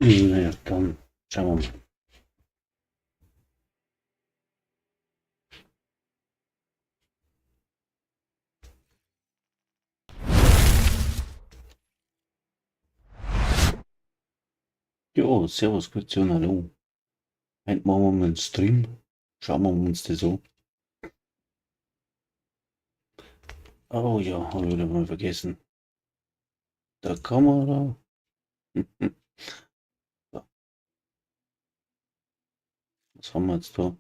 Naja, dann schauen wir mal. Jo, servus, grüezi und hallo. Heute machen wir mal einen Stream. Schauen wir uns das an. Oh ja, hab ich wieder mal vergessen. Der Kamera. So. Was haben wir jetzt da?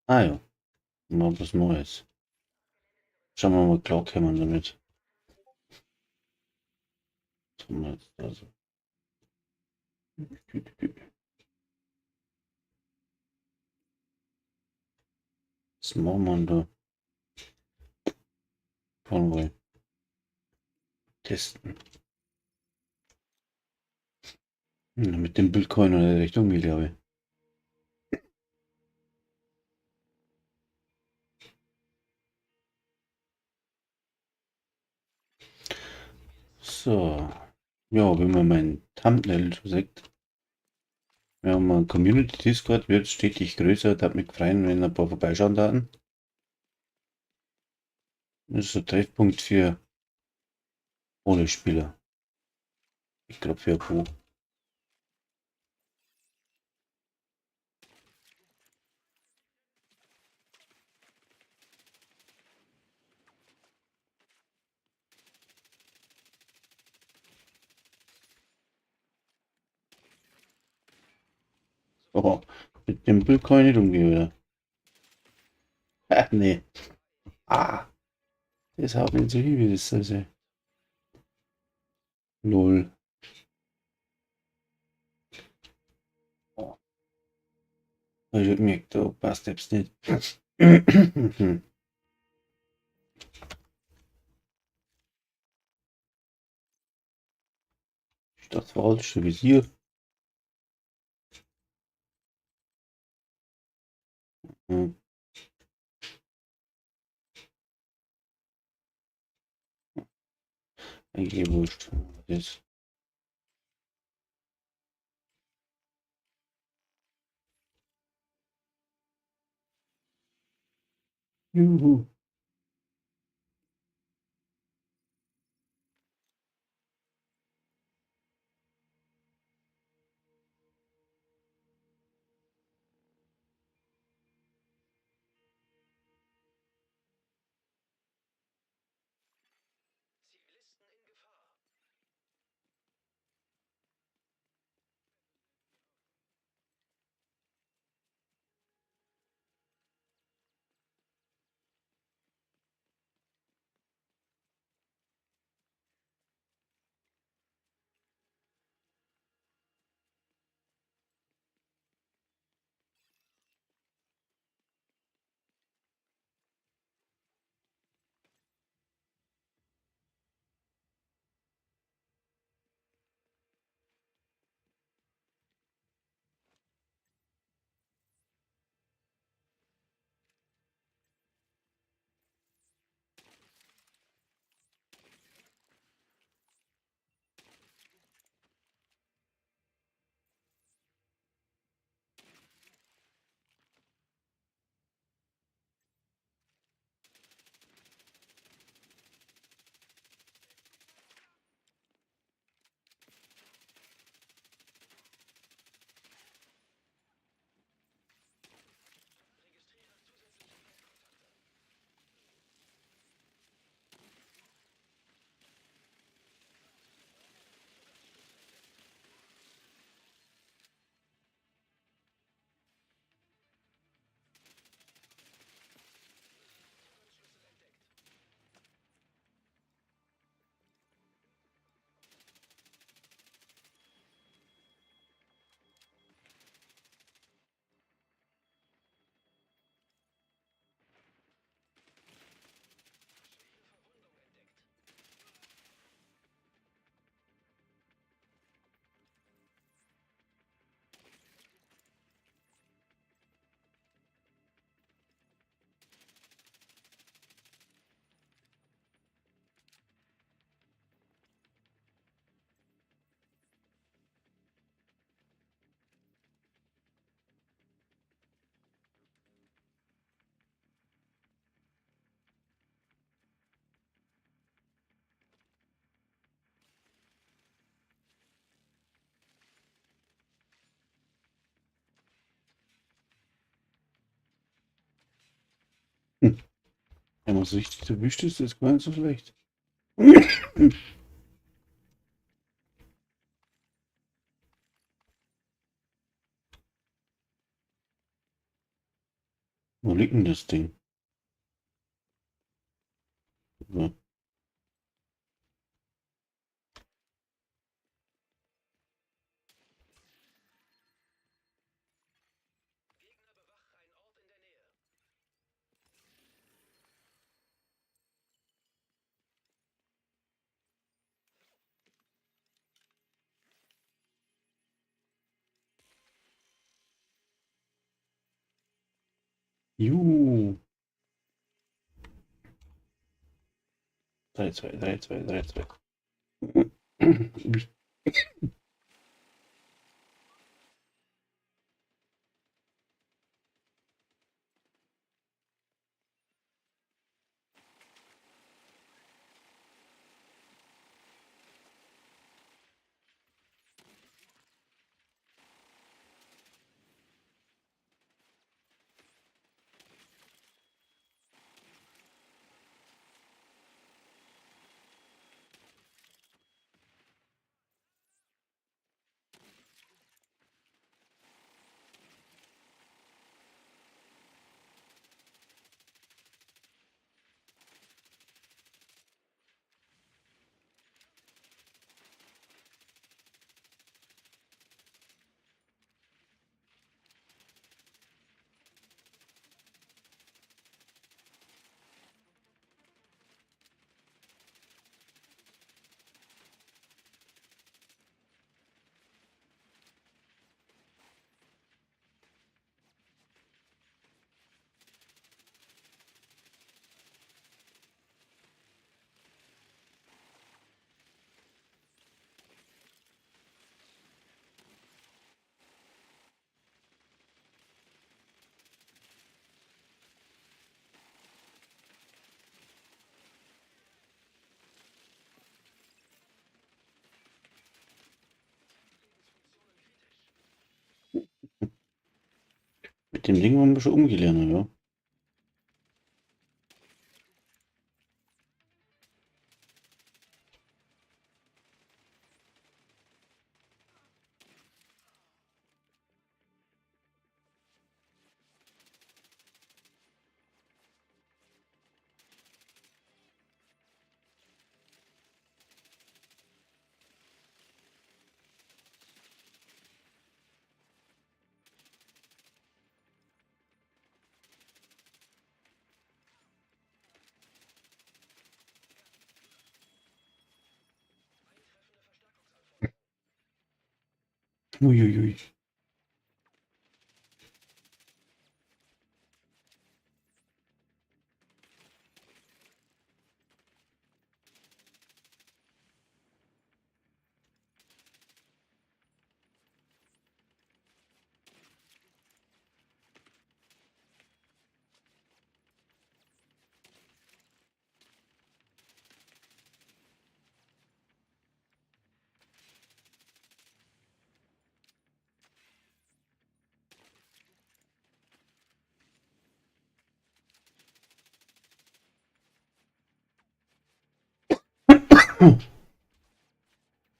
Ah ja, mal was Neues. Schauen wir mal, klarkommen damit. Was haben wir jetzt da so? Was machen wir da? Konvoi. Testen. Mit dem Bild kann ich noch in die Richtung, glaube ich. So. Ja, wenn man mein Thumbnail so sieht. Wir haben einen Community Discord, wird stetig größer, da mich freuen, wenn ein paar vorbeischauen würden. Das ist ein Treffpunkt für alle Spieler. Ich glaub für ein paar. Oh, mit dem Bild kann ich nicht umgehen, oder? Ah, nee. Ah! Das haut nicht so hin, wie das soll sein. Lol. Oh. Ich hab gemerkt, da passt selbst nicht. Ist das falsche Visier? Eigentlich eh wurscht. Das. Juhu. Wenn man es richtig erwischt, ist das gar nicht so schlecht. Wo liegt denn das Ding? So. Juhu. 3, 2, 3, 2, 3, 2. Mit dem Ding wollen wir schon umgelernt, ja. Uiuiui.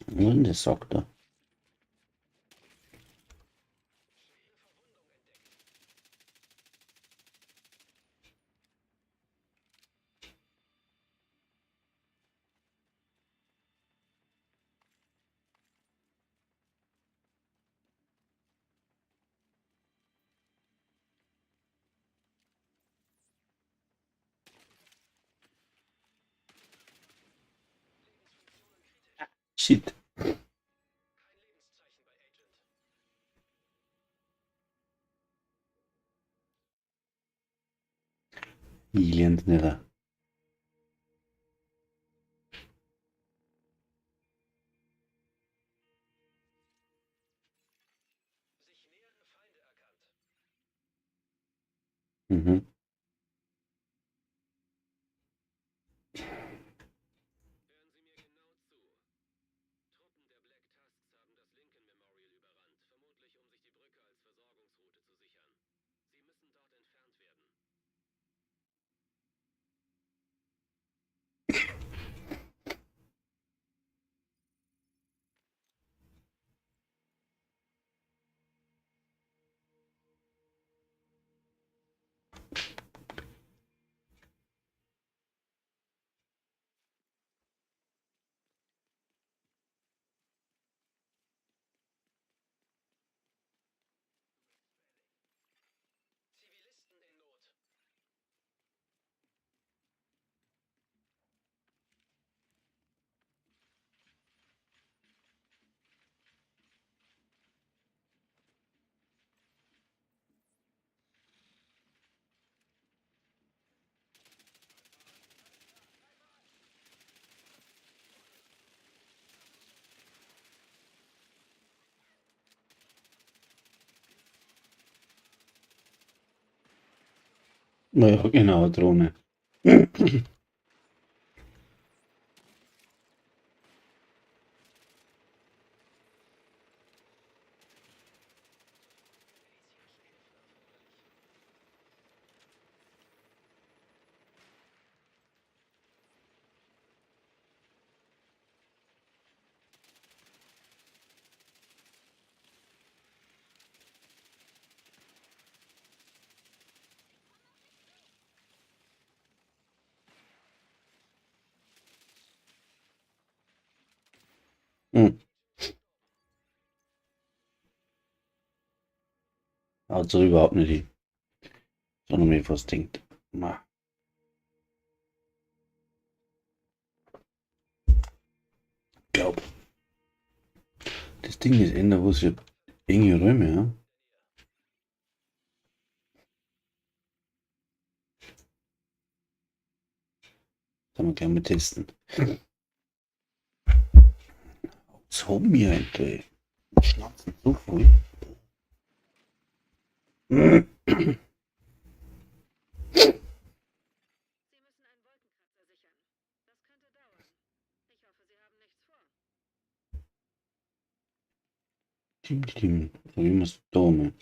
Wo ist denn der Sack da? Shit. Ich lerne nicht. Mhm. Naja, genau, Drohne. Hm. Also überhaupt nicht die. Sondern mir fast denkt. Ma. Glaub. Das Ding ist ändert, wo sie enge Räume, ja. Kann man gerne mal testen. Zombie, Alter. Schnatzen so voll. Sie müssen einen Wolkenkratzer sichern. Das könnte dauern. Ich hoffe, Sie haben nichts vor. Team, Team. Probieren wir es da mal.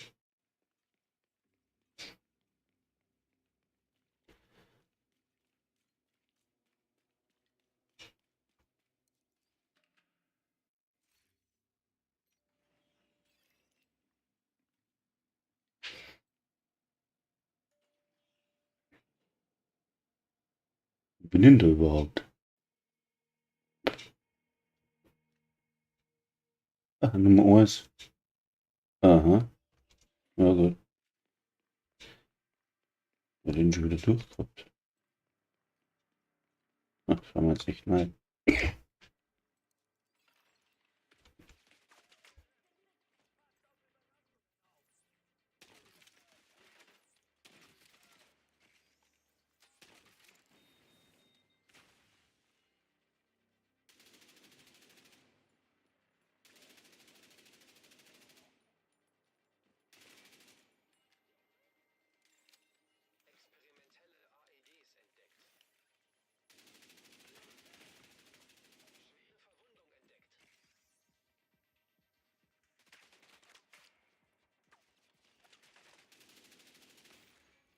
Wo bin ich denn da überhaupt? Ah, Nummer 1. Aha. Ja gut. Wir den schon wieder durchgehabt. Ach, schauen wir jetzt echt mal.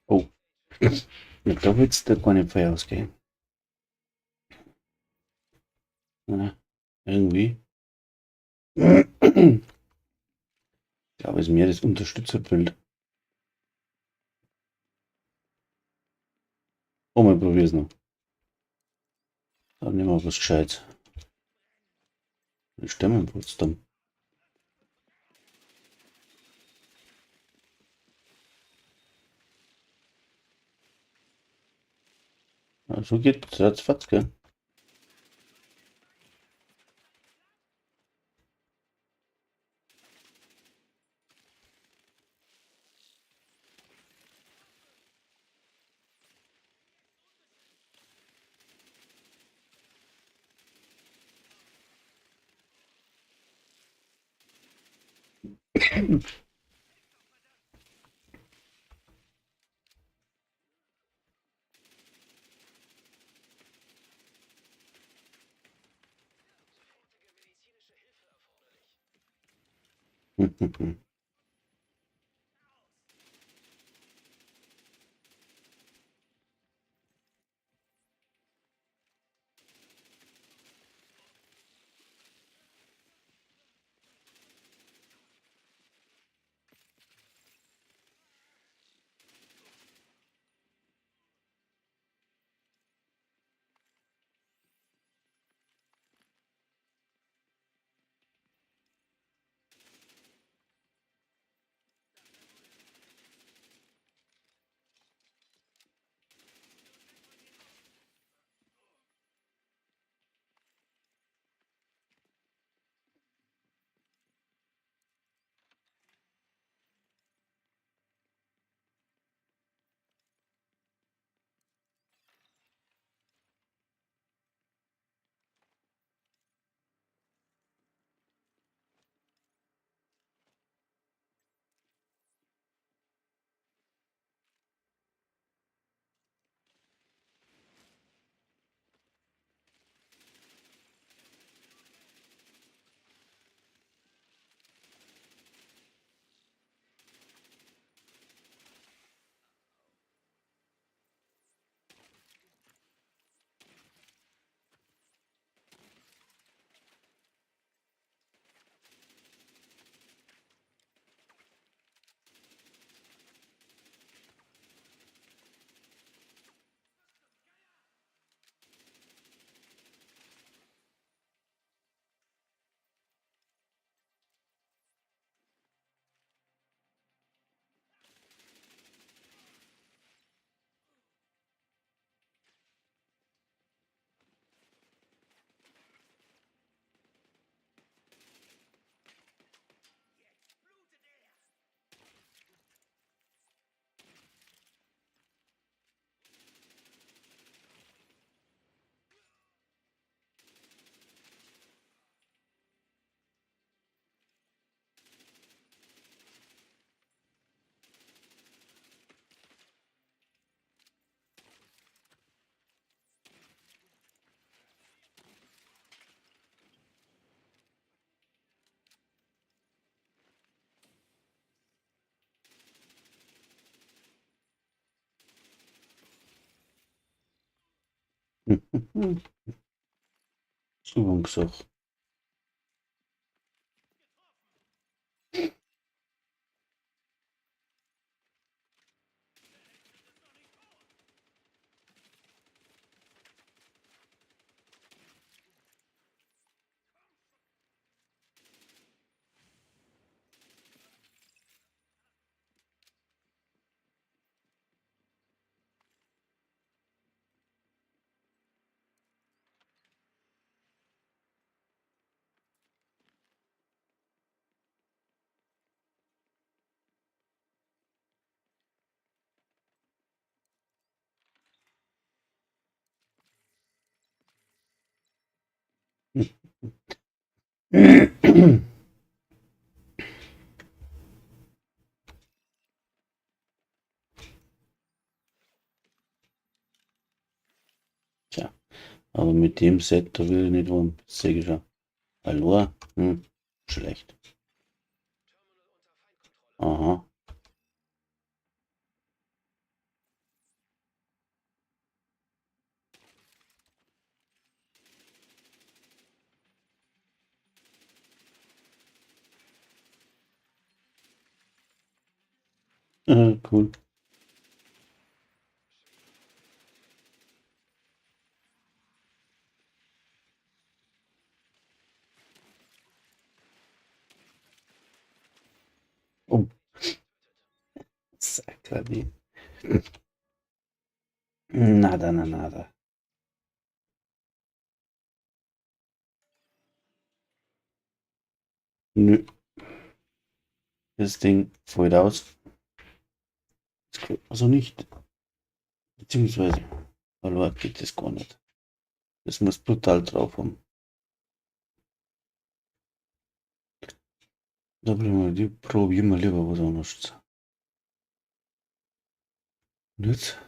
Oh. Ja, da wird's da gar nicht voll ausgehen. Na, irgendwie. Ich glaube, es ist mehr das Unterstützerbild. Oh, mal probier's noch. Dann nehmen wir was Gescheites. Die Stimmen trotzdem. Ja, so geht's ratzfatz, gell? Übungssache. Tja, aber mit dem Set, da will ich nicht wohnen. Sehe ich schon. Hallo? Hm, schlecht. Aha. Cool. Oh. Sakra. Nada, na, nada. Nö. Das Ding fällt aus. Das gefällt mir so nicht. Beziehungsweise, verloren geht das gar nicht. Das muss brutal drauf haben. Da probieren wir lieber was anderes. Und jetzt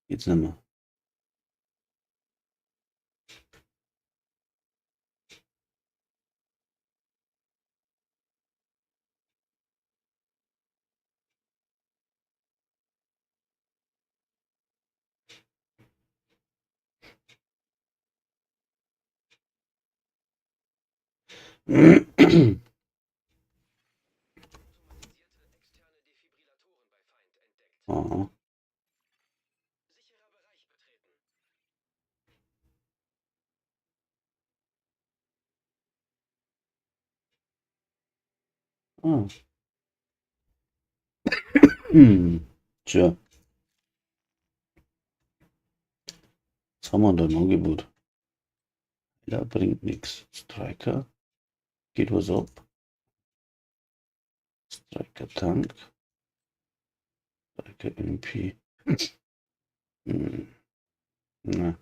geht's nicht mehr. Aha. Ah. Hm. Tja. Was haben wir da im Angebot? Ja, bringt nix. Striker. Geht was ab. Striker Tank. Striker MP. Hm. Na.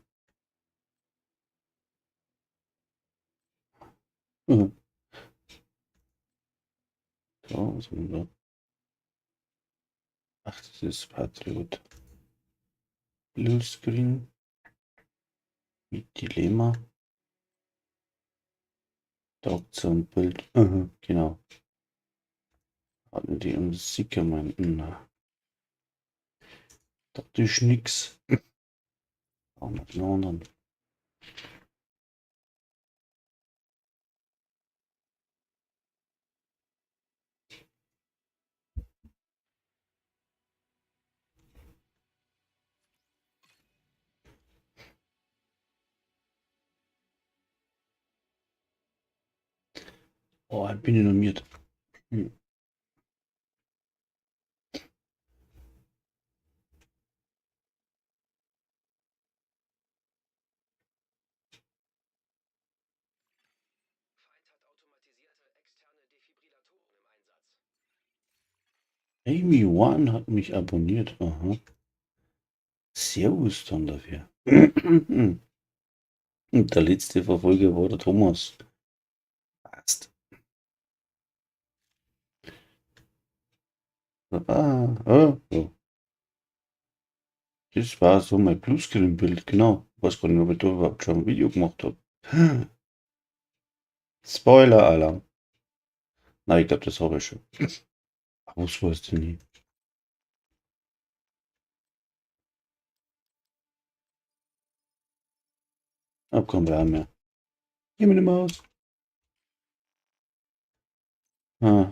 Mhm. So, was haben wir da? Ach, das ist Patriot. Blue Screen. Mit Dilemma. Taugt Bild. Mhm, genau. Hatten die um Sickermann. Na. Das ist nix. Auch noch den anderen. Oh, ich bin ich normiert. Hm. Amy One hat mich abonniert. Aha. Servus dann dafür. Und der letzte Verfolger war der Thomas. Passt. Ah, oh, oh. Das war so mein Bluescreen-Bild, genau. Ich weiß gar nicht, ob ich da überhaupt schon ein Video gemacht hab. Spoiler-Alarm. Nein, ich glaub, das hab ich schon. Aber was weißt du nie? Hab keinen Plan mehr. Geh mir nicht mehr aus. Ah,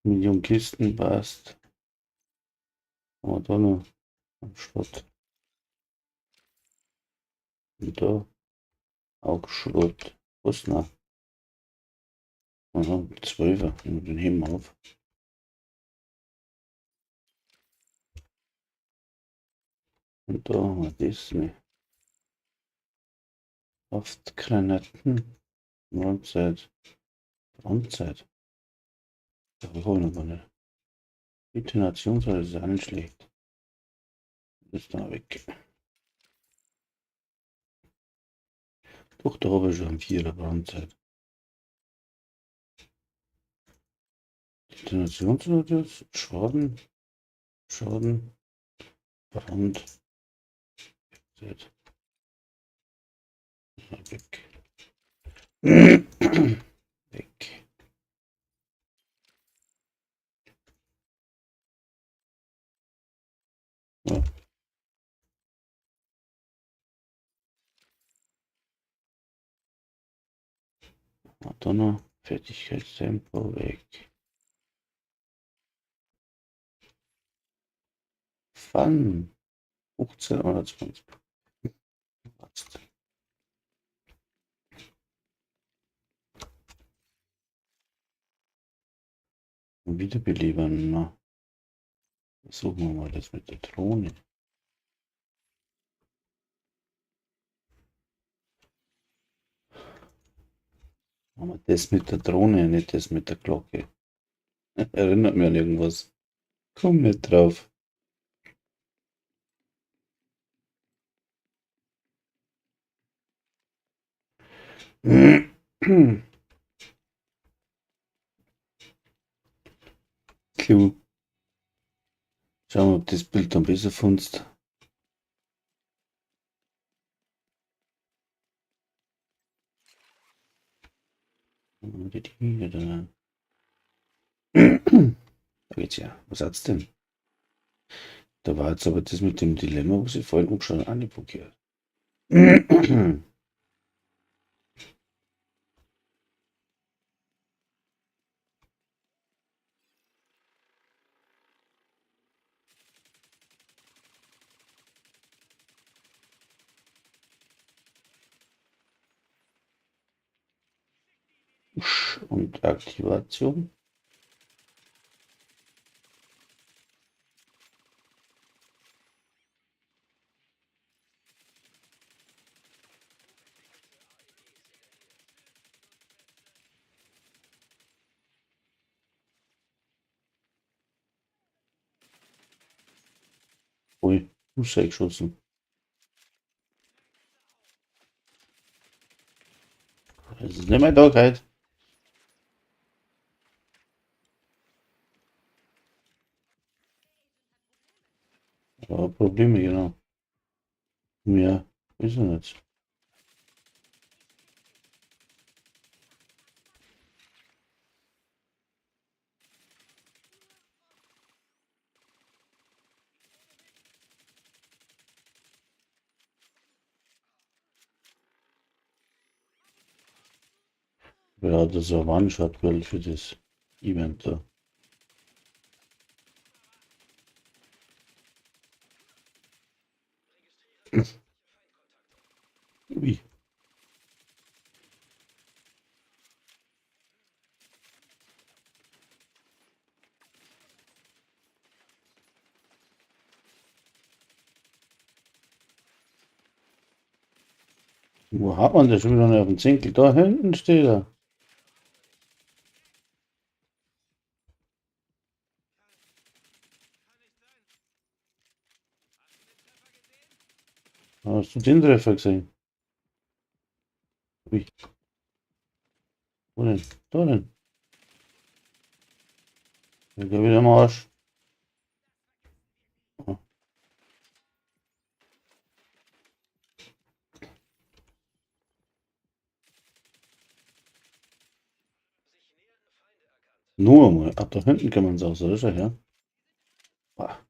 Million Kisten passt. Aber da noch ein Schrott. Und da auch Schrott. Was noch? Aha, 12. Den heben wir auf. Und da haben wir das mit Haftgranaten. Mahlzeit. Brandzeit. Da habe ich noch gar nicht. Detonationsweise ist auch nicht schlecht. Das ist da weg. Doch, da habe ich schon 4er Brandzeit. Detonationsradius, Schaden, Schaden, Brand. Weg. Weg. Ja. Donner, Fertigkeitstempo weg. Fun. 15 oder 20. Passt. Und wiederbeleben, na. Versuchen wir mal das mit der Drohne. Machen wir das mit der Drohne, nicht das mit der Glocke. Erinnert mich an irgendwas. Komm nicht drauf. Clue. Schauen wir, ob das Bild dann besser funzt. Da geht's ja. Was hat's denn? Da war jetzt aber das mit dem Dilemma, was ich vorhin angeschaut habe, auch nicht verkehrt. Und Aktivation. Ui, muss geschossen. Das ist nicht mein Tag heute. Ja, Probleme, genau. Ja, ist er nicht. Ja, das ist ein One-Shot-Bild für das Event da. Ui. Wo hat man das schon wieder nicht auf dem Zinkel? Da hinten steht er. Hast du den Treffer gesehen? Ui. Wo denn? Da denn? Ich geh wieder am Arsch. Oh. Nur mal. Ab da hinten kann man's auch so, ist ja, ja. Bah.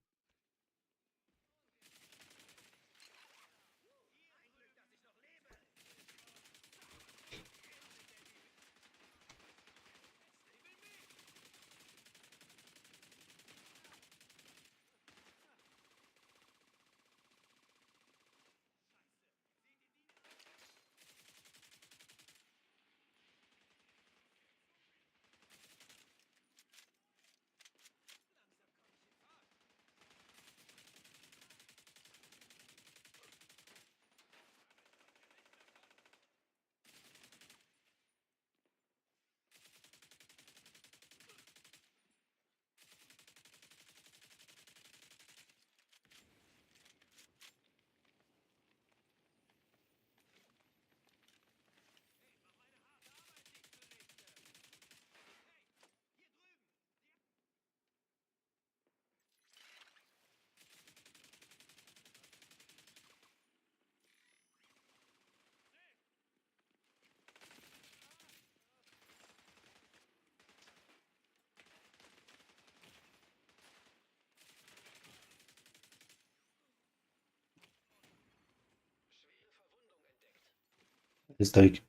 Steak.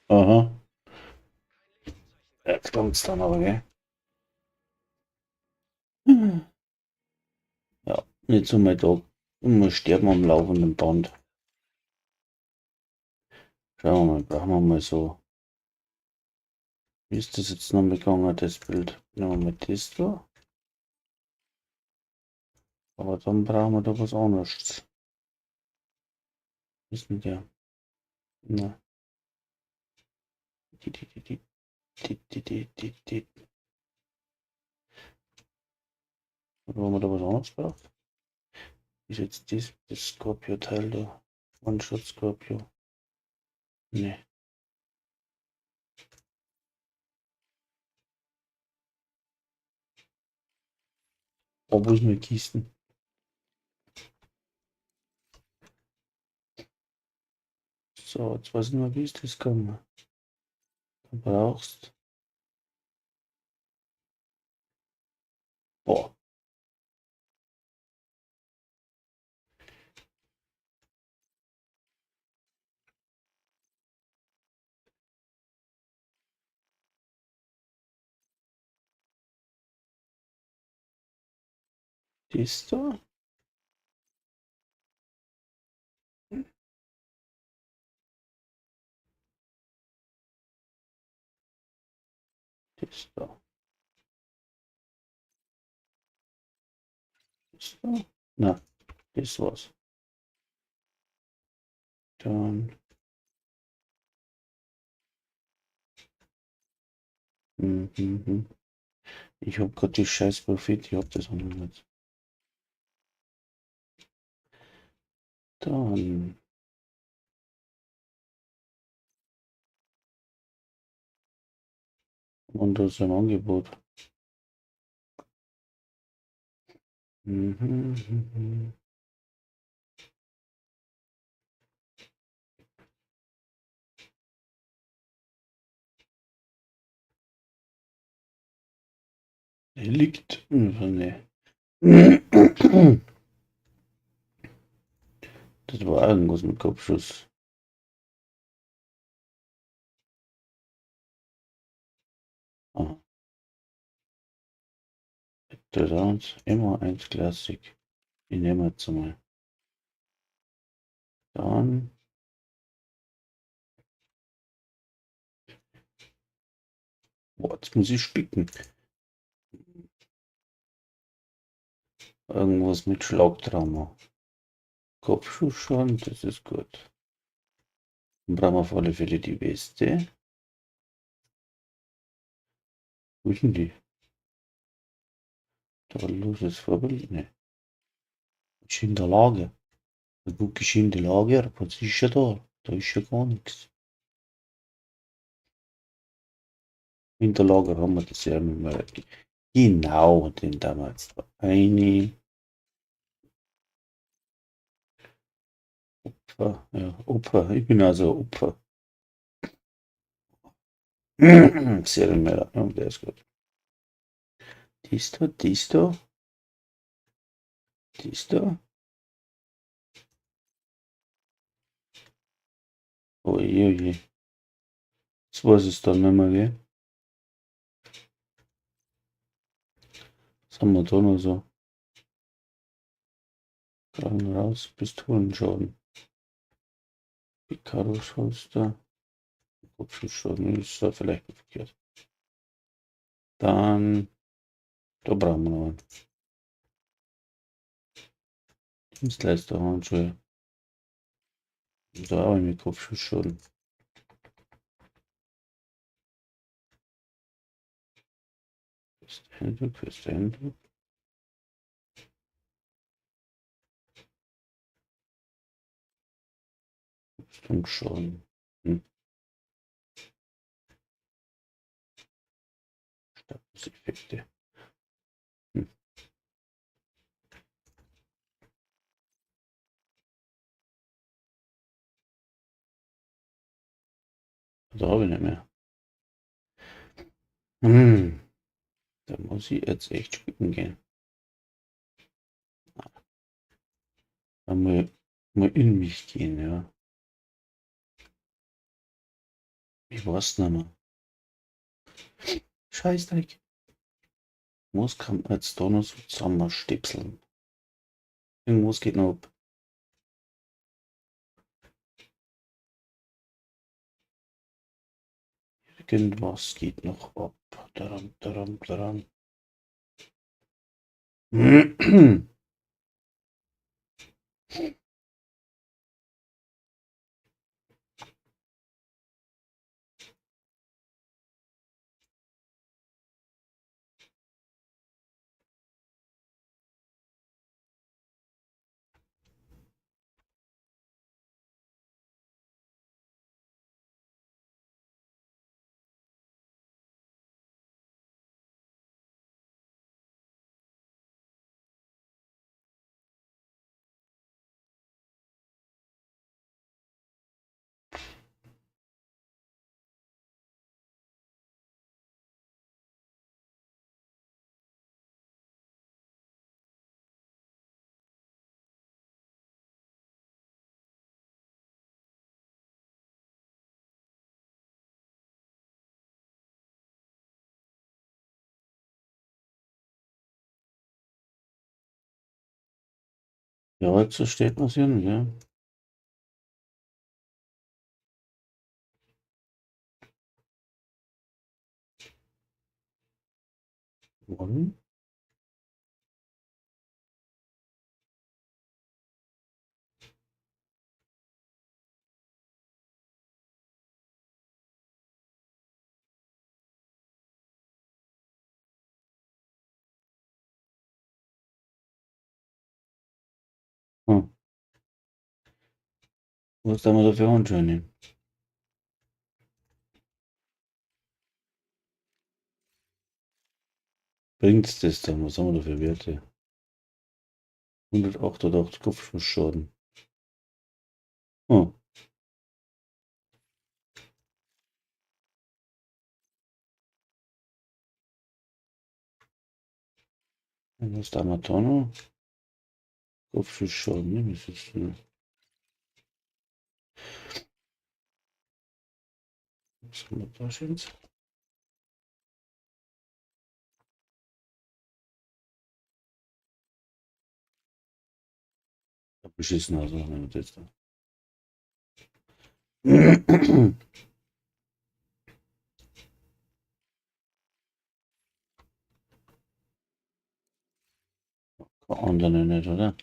Aha. Jetzt kommt's dann aber, gell? Ja, nicht so mein Tag. Immer sterben am laufenden Band. Schauen wir mal, brauchen wir mal so. Wie ist das jetzt noch gegangen, das Bild? Nehmen wir mal das da. Aber dann brauchen wir da was anderes. Was ist denn der? Na. Die, die, die, die, die, die, die, die, die. Oder haben wir da was anderes braucht? Ist jetzt das Scorpio-Teil da? One-Shot Scorpio. Ne. Oh, wo ist meine Kisten? So, jetzt weiß ich nicht mehr, wie ist das gegangen. Du brauchst. Boah. Das da? Das da. Das da? Na, das war's. Dann. Ich hab grad die scheiß Profit, ich hab das auch noch nicht. Dann. Und das ist ein Angebot. Der liegt. Nee. Das war irgendwas mit Kopfschuss. Aha. Das ist immer 1 Classic. Ich nehme jetzt mal. Dann. Boah, jetzt muss ich spicken. Irgendwas mit Schlagtrauma. Kopfschuss schon, das ist gut. Dann brauchen wir auf alle Fälle die Weste. Wo ist denn die? Da loses Vorbild? Ne. Ist in der Lage. Da guck ich in die Lage, was ist ja da? Da ist ja gar nichts. In der Lager haben wir das ja immer. Genau, den damals da eine. Opfer, ja, Opfer. Ich bin also Opfer. Serienmörder, ja, der ist gut. Dies da, dies da. Dies da. Oje, oje. Das weiß ich dann nicht mehr, gell? Was haben wir da noch so? Kragen raus, Pistolenschaden. Picaros-Holster. Kopfschuss-Schaden ist da vielleicht verkehrt. Dann. Da brauchen wir noch einen. Dienstleister-Handschuhe. Da habe ich mit Kopfschuss-Schaden. Händler, Händler. Stimmt schon. Statuseffekte. Da habe ich nicht mehr. Da muss ich jetzt echt spicken gehen. Mal, mal in mich gehen, ja. Ich weiß nicht mehr. Scheißdreck. Was kann man jetzt da noch so zusammenstipseln? Irgendwas geht noch ab. Irgendwas geht noch ab. Daran, daran, daran. Ja, jetzt steht was hin, ja. One. Was haben wir da für Handschuhe? Bringt's das dann? Was haben wir da für Werte? 188 Kopfschussschaden. Oh. Was da haben wir da noch? Kopfschussschaden, ne? Was ist denn? Was haben wir da schon? Beschissen, also wenn wir das da. Andere nicht, oder?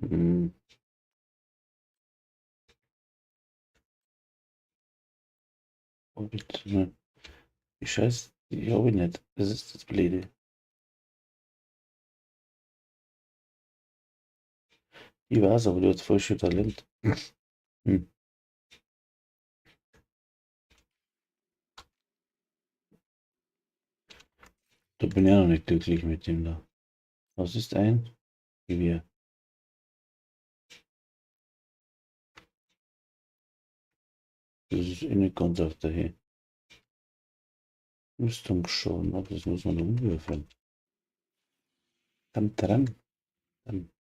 Hm. Oh, bitte, ne. Die Scheiße, die hab ich nicht. Das ist das Blöde. Ich weiß, aber du hast voll schön Talent. Hm. Da bin ich auch noch nicht glücklich mit dem da. Was ist ein Gewehr? Das ist eh nicht ganz auf der Höhe. Rüstungsschaden, aber das muss man umwürfeln. Dann dran. Dann.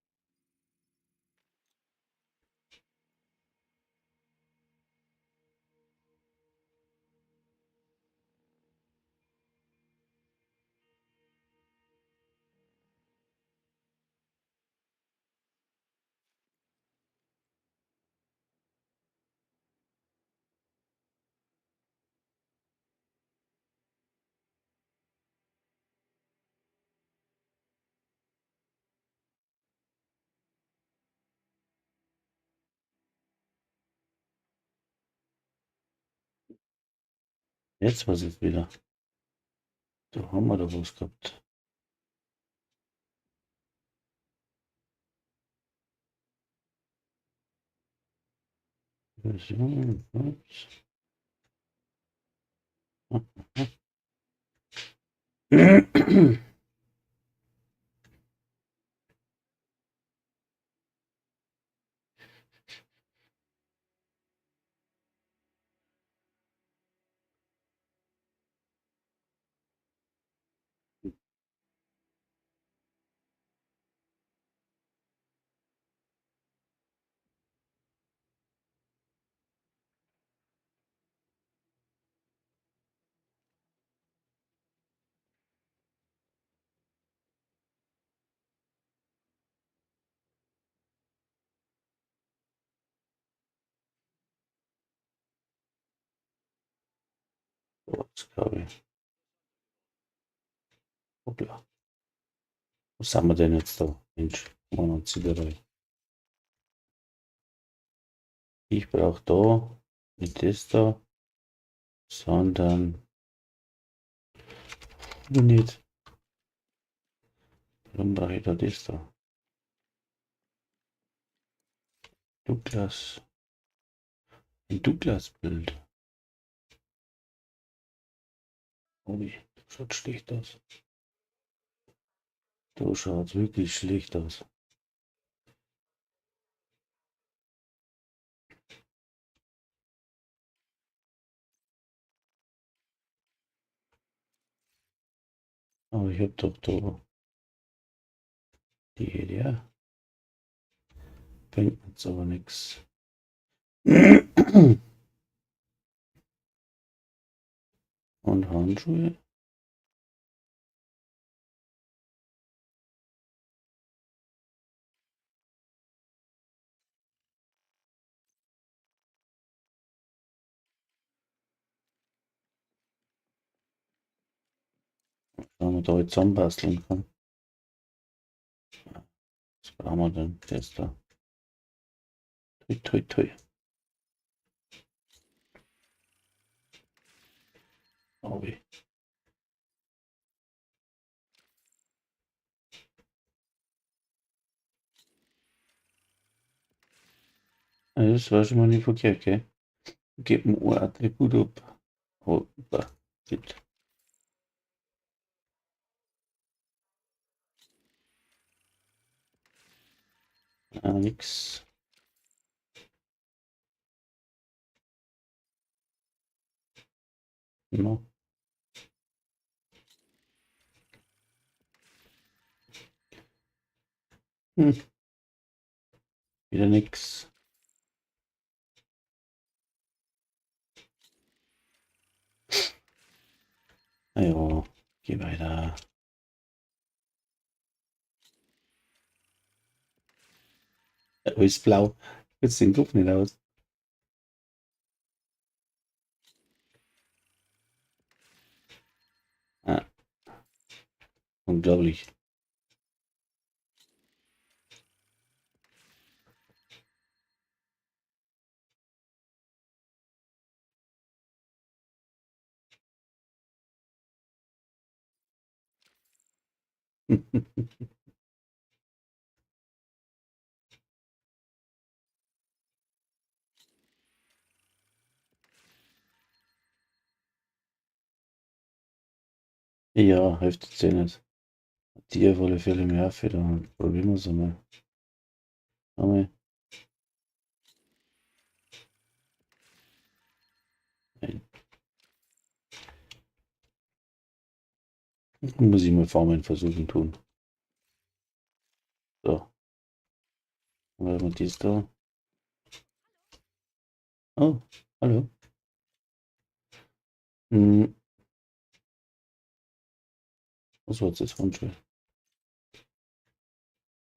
Jetzt was ist wieder. Da haben wir doch was gehabt. Ups. Das glaube ich. Hoppla. Was sind wir denn jetzt da? Mensch, Mann und Ziegerei. Ich brauche da nicht das da, sondern nicht. Warum brauche ich da das da? Douglas. Ein Douglas-Bild. Oh, schaut schlecht aus. Da schaut wirklich schlecht aus. Aber ich hab doch da die Idee. Bringt uns aber nix. Und Handschuhe. Wenn man da jetzt zusammenbasteln kann. Was brauchen wir denn? Das da. Toi, toi, toi. Oh weh. Also das war schon mal nicht verkehrt, gell? Gib mir ein Attribut ab. Oh, geht. Ah, nix. No. Wieder nix. Na ja, geh weiter. Alles blau. Jetzt den Kopf nicht aus. Ah. Unglaublich. Ja, hilft jetzt eh nicht. Die auf alle Fälle mehr auf, dann probieren wir es einmal. Einmal. Nein. Muss ich mal Farmen versuchen tun. So. Dann werden wir dies da. Oh, hallo. Was war jetzt das Handschuhe?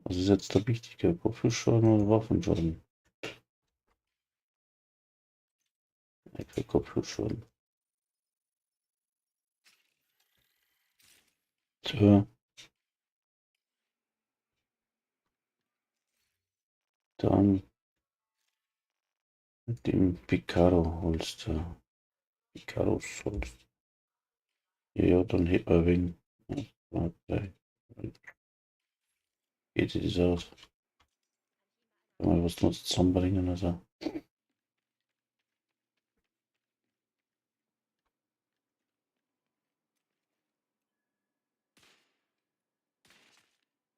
Was ist jetzt da wichtiger? Kopfschusschaden oder Waffenschaden? Ich krieg Kopfschusschaden. So. Dann mit dem Picaro-Holster. Picaro-Holster. Ja, ja, dann hebt man ein wenig. 1, 2, 3. Geht sich das aus? Mal was noch zusammenbringen, also.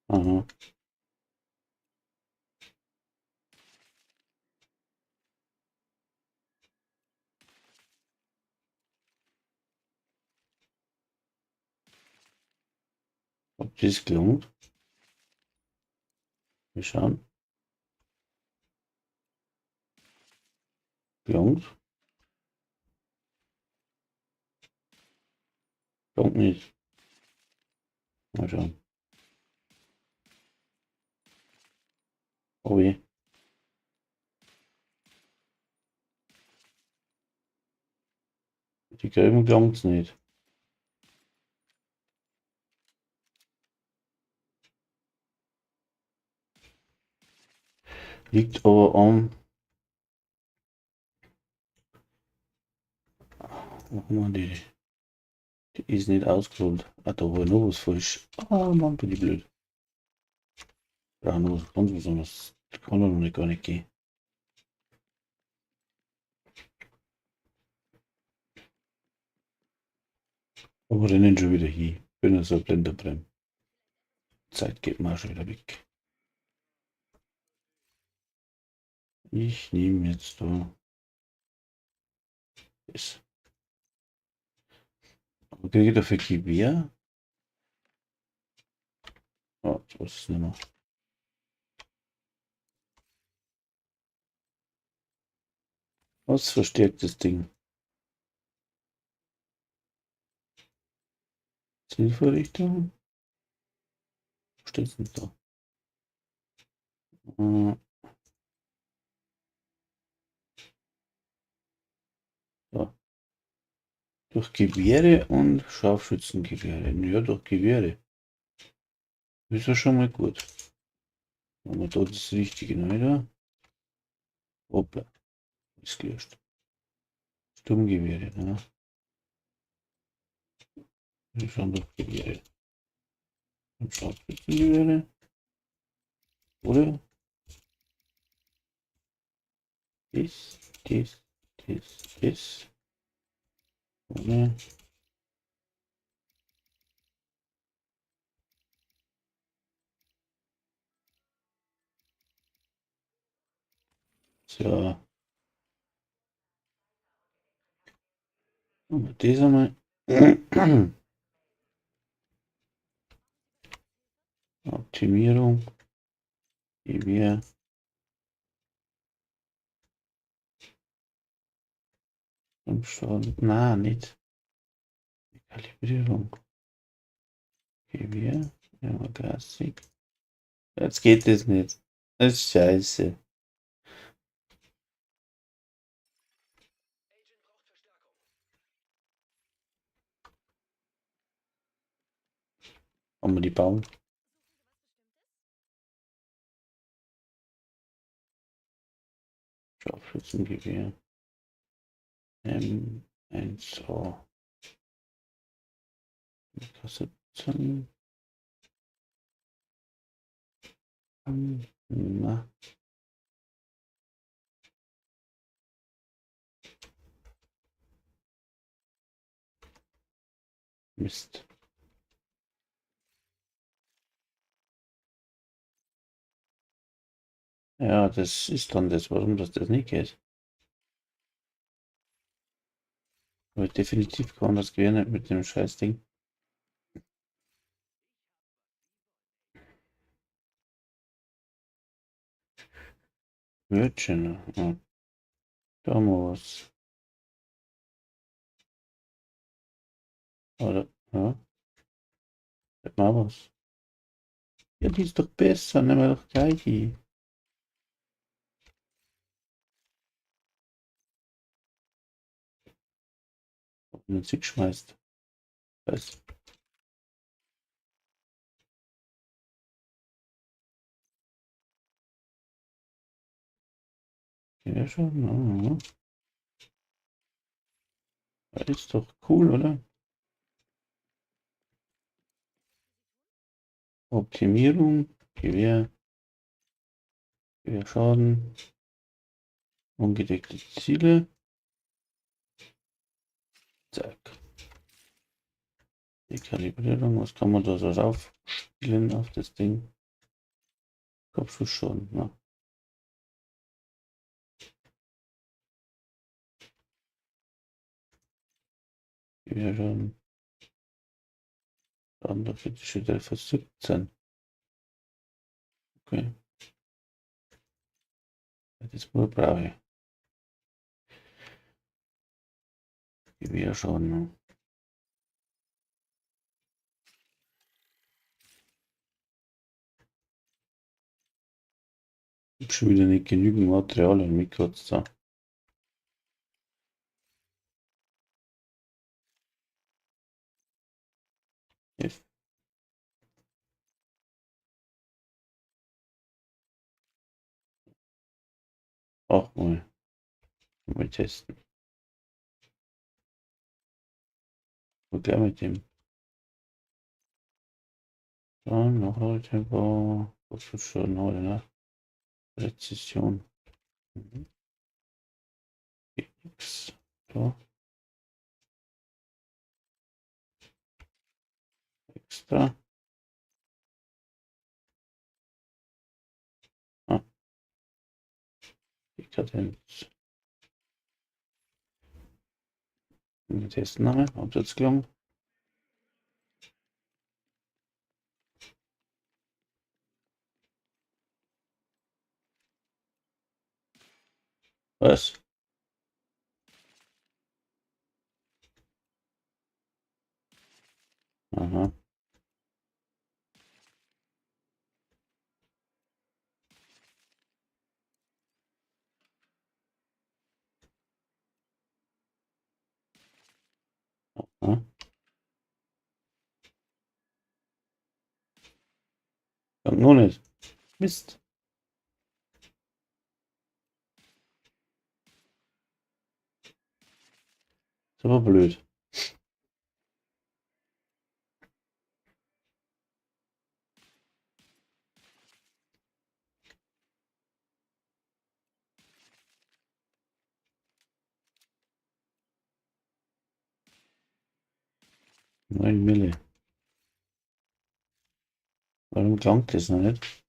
Aha. Ob das gelangt? Wir schauen. Gelangt? Gelangt nicht. Mal schauen. Oh weh. Die gelben glauben's nicht. Liegt aber am. Machen wir die. Die ist nicht ausgerollt. Ah, da war noch was falsch. Ah, Mann, bin ich blöd. Brauche noch was ganz besonders. Das kann doch noch nicht gar nicht gehen. Aber rennen schon wieder hin. Bin ja so ein blinder Brem. Zeit geht mir auch schon wieder weg. Ich nehme jetzt da das. Aber kriege ich dafür Gewehr? Oh, das weiß ich nicht mehr. Was verstärkt das Ding? Zielvorrichtung? Wo steht's denn da? So. Durch Gewehre und Scharfschützengewehre. Ja, durch Gewehre. Ist ja schon mal gut. Haben wir da das Richtige neu da? Hoppla. Ist gelöscht. Sturmgewehre, ne? Wir schauen durch Gewehre. Und Scharfschützengewehre. Oder? Das, das, das, das. Ohne. So. Und das einmal. Optimierung. Gewehr. Schaden. Nein, nicht. Kalibrierung. Gewehr. Ja, Klassik. Jetzt geht es nicht. Das ist scheiße. Haben wir die bauen? Scharfschützengewehr. M1A. 17. Na. Mist. Ja, das ist dann das, warum das nicht geht. Aber definitiv kann das Gewehr nicht mit dem Scheißding. Virgin. Ja. Da haben wir was. Oder, ja. Hätten wir auch was. Ja, die ist doch besser, nehmen wir doch gleich die. Und den schmeißt. Was? Ja, schon. Ja. Das ist doch cool, oder? Optimierung, Gewehr, Gewehrschaden, ungedeckte Ziele. Zack. Die Kalibrierung, was kann man da so drauf spielen auf das Ding? Kopfschuss schon, ne? Gewehrschaden. Dann der kritische Treffer 17. Okay. Das brauche ich. Gewehrschaden. Ne? Ich hab schon wieder nicht genügend Material in mir kurz da. Auch mal. Mal testen. Und gleich mit dem. Dann noch Tempo. Das ist schon heute, ne? Präzision. X. So. Extra. Ah. Dekadenz. Testname, Absatzklang. Was? Aha. Aha. Noch nicht. Mist. Ist aber blöd. 9 Mille. Warum klangt das noch nicht?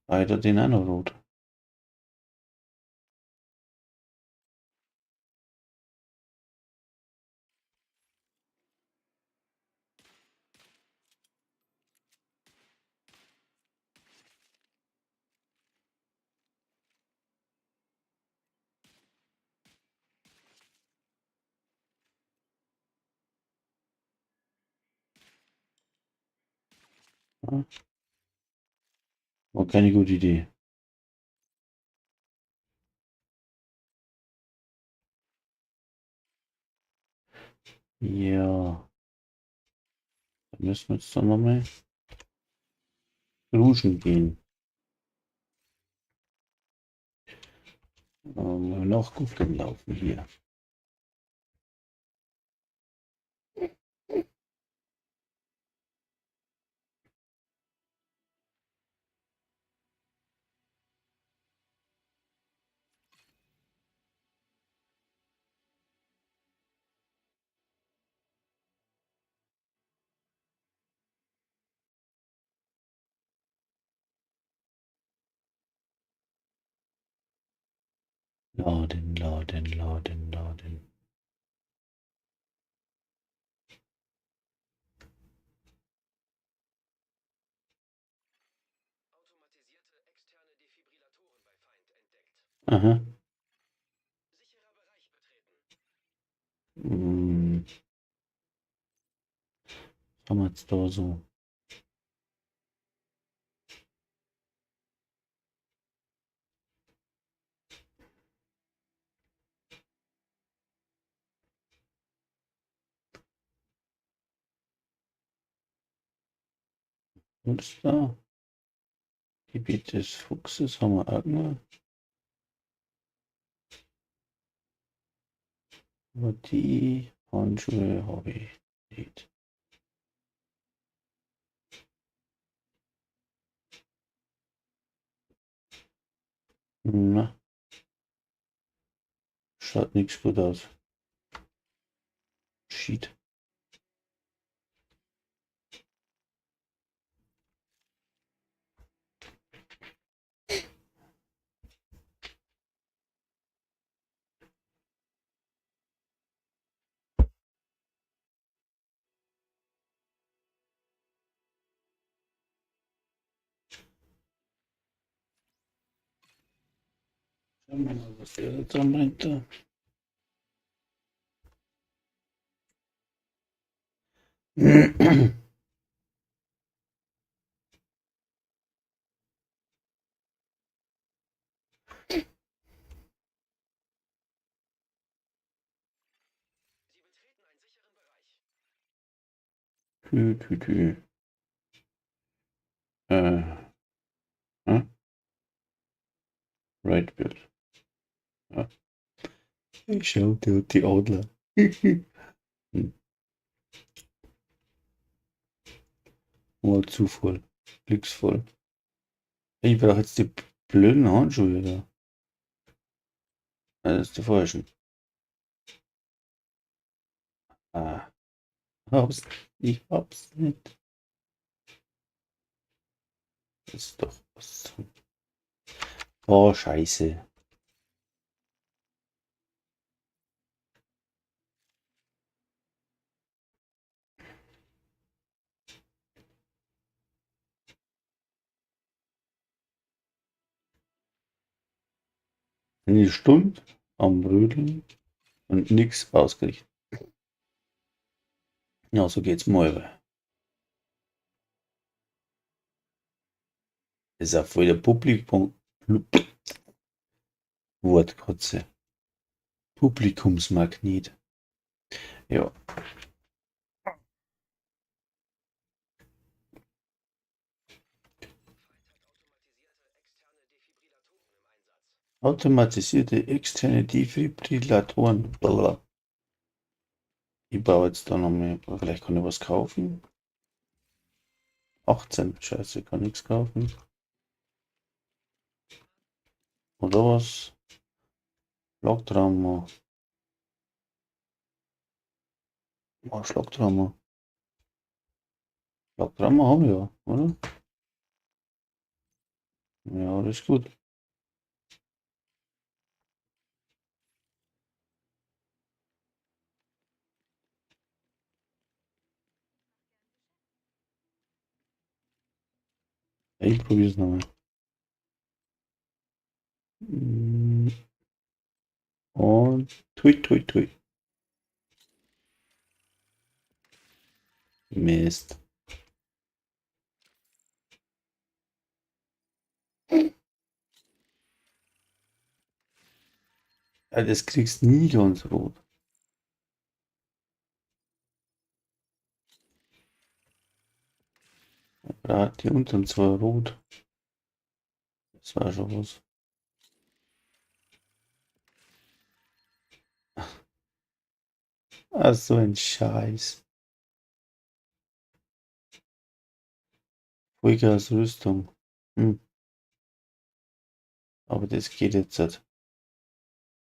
Weiter den auch noch rot. War keine gute Idee. Ja. Da müssen wir jetzt dann nochmal duschen gehen. Mal noch gucken laufen hier. Laden, laden, laden, laden. Automatisierte externe Defibrillatoren bei Feind entdeckt. Aha. Sicherer Bereich betreten. Hm. Was haben wir jetzt da so? Und da? Gebiet des Fuchses haben wir auch noch. Aber die Handschuhe habe ich nicht. Na. Schaut nichts gut aus. Shit. Schauen wir mal, was der da dran bringt da. Sie betreten einen sicheren Bereich. Tü, tü, tü. Hm? Right Build. Ja. Ich schau, der hat die Adler. Hm. Oh, Zufall. Glücksvoll. Ich brauche jetzt die blöden Handschuhe da. Das ist die falschen. Ah. Hab's, ich hab's nicht. Das ist doch was zum. Oh, Scheiße. Eine Stunde am Rödeln und nix ausgerichtet. Ja, so geht's mal. Das ist ja voll der Publikum. Wortkotze. Publikumsmagnet. Ja. Automatisierte externe Defibrillatoren. Blablabla. Ich baue jetzt da noch mehr. Vielleicht kann ich was kaufen. 18. Scheiße, ich kann nichts kaufen. Oder was? Schlagtrauma. Oh, Schlagtrauma. Schlagtrauma haben wir ja, oder? Ja, das ist gut. Ich probiere es nochmal. Und tui, tui, tui. Mist. Ja, das kriegst du nie ganz rot. Gerade die unteren zwei rot. Das war schon was. Ach, so ein Scheiß. Vollgas Rüstung. Hm. Aber das geht jetzt nicht.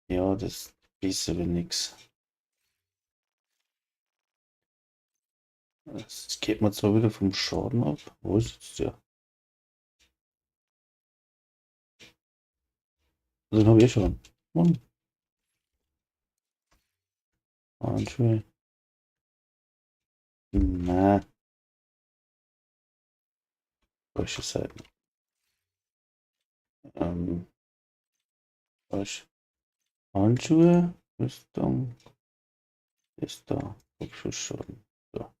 Ja, das ist besser wie nix. Das geht mir zwar wieder vom Schaden ab. Wo ist jetzt der? Den hab ich eh schon. Mann. Handschuhe. Na. Falsche Seiten. Falsch. Handschuhe, Rüstung. Ist da. Kopfschutzschaden. So.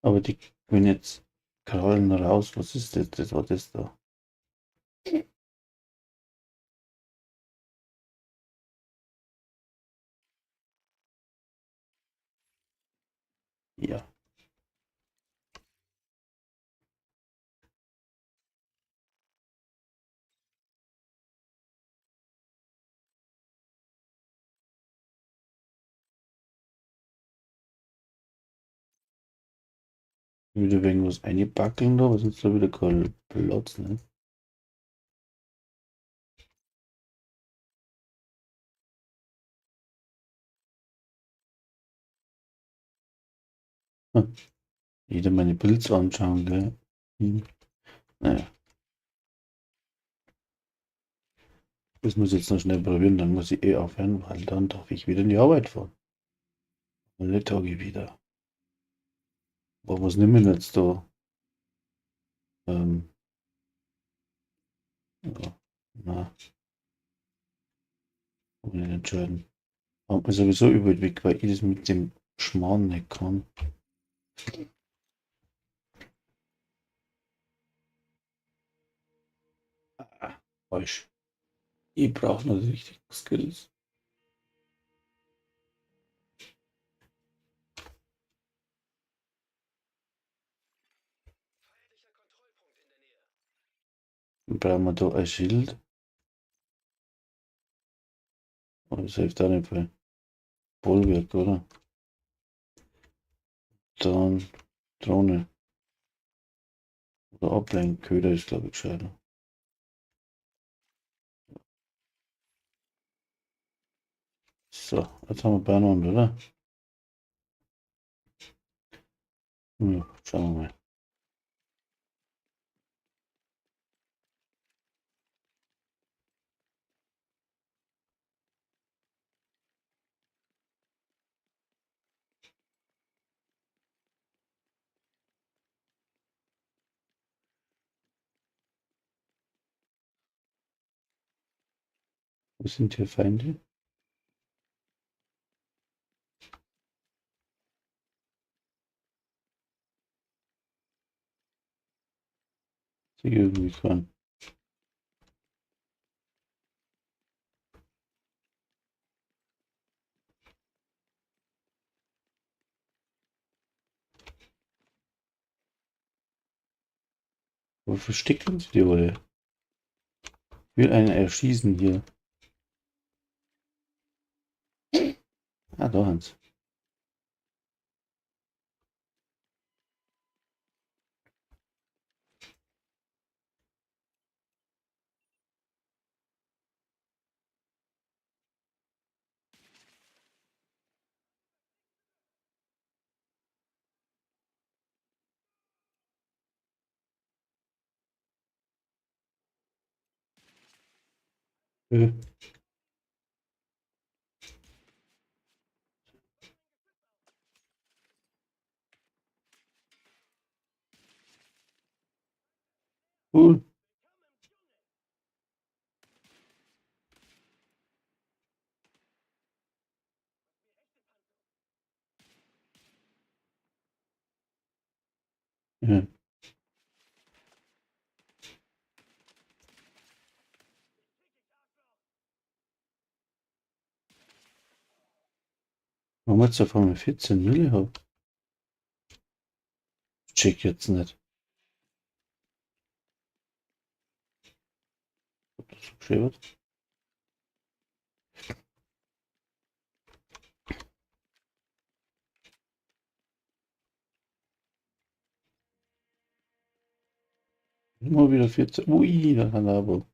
Aber die gehen jetzt Krallen raus. Was ist das? Das war das da. Ja. Wieder irgendwas eingebackeln da, was ist da wieder kein Platz, ne? Hm. Jeder meine Pilze anschauen, gell? Hm. Naja. Das muss ich jetzt noch schnell probieren, dann muss ich eh aufhören, weil dann darf ich wieder in die Arbeit fahren. Alle Tage wieder. Aber was nehmen wir jetzt da? Ja, na. Kann ich nicht entscheiden. Hat mir sowieso übel weg, weil ich das mit dem Schmarrn nicht kann. Ah, falsch. Ich brauche noch die richtigen Skills. Dann brauchen wir da ein Schild. Oh, das hilft auch nicht viel. Bollwerk, oder? Dann Drohne. Oder Ablenkköder ist, glaube ich, gescheiter. So, jetzt haben wir beieinander, oder? Ja, schauen wir mal. Wo sind hier Feinde? Sehe ich irgendwie keinen. Wo verstecken sie die alle? Ich will einen erschießen hier. Ah, da haben's. Cool. Ja. Warum jetzt auf einmal 14 Mille hab? Check jetzt nicht. Ob das so geschehen wird? Immer wieder 14. Ui, da kann er aber.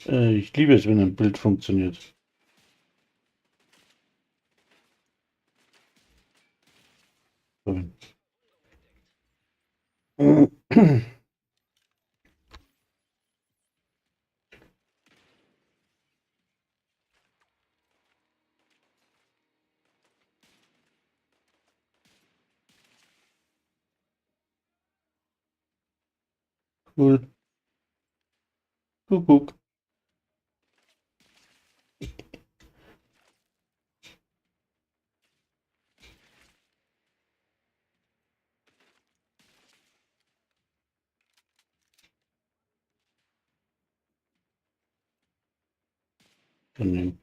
Ich liebe es, wenn ein Bild funktioniert. Cool. Kuckuck. Daneben.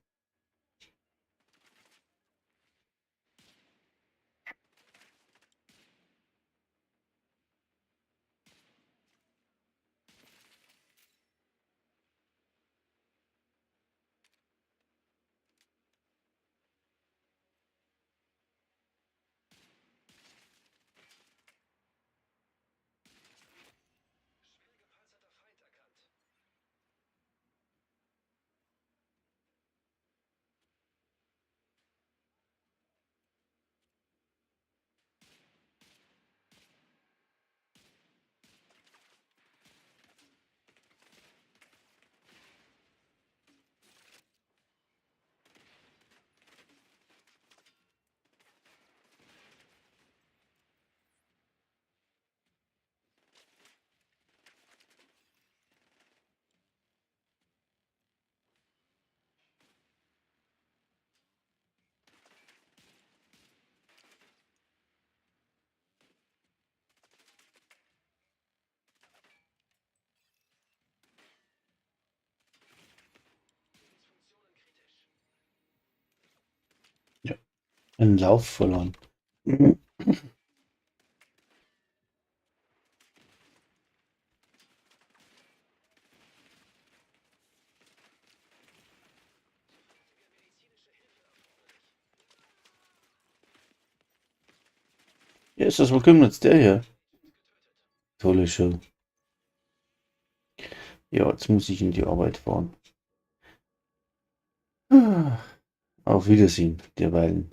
Einen Lauf verloren. Ja, ist das, wo kommt jetzt der her? Tolle Show. Ja, jetzt muss ich in die Arbeit fahren. Auf Wiedersehen, derweilen.